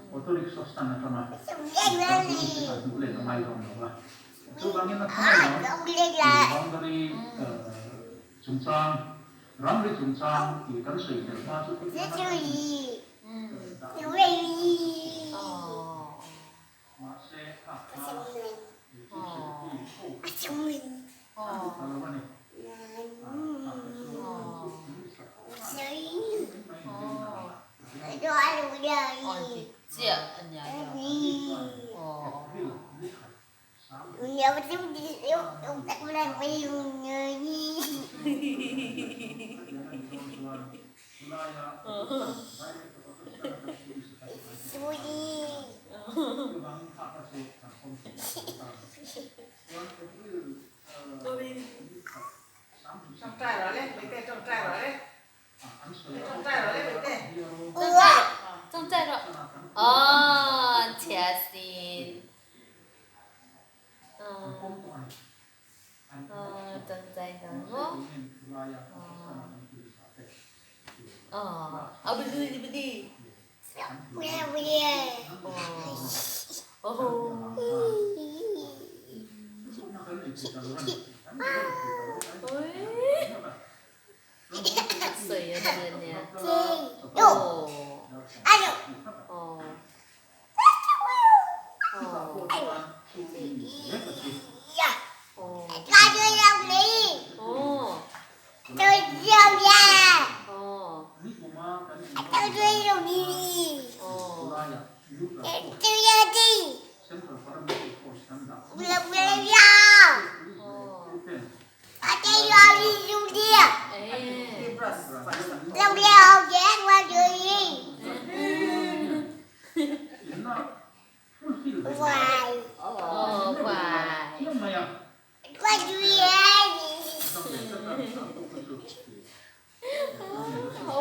Auto rickshaw stand atanga kan police te kan hmuh let a ngai dawn lo a. Chuvangin a thang erawh i boundary chungchang, ramri chungchang tih kan sawi fel hma chu Mahse a kha Chief Secretary ho an duh ta lo a ni. A kha chu an Chief Minister ho khan mai mai ni bein a lang a. April ni khat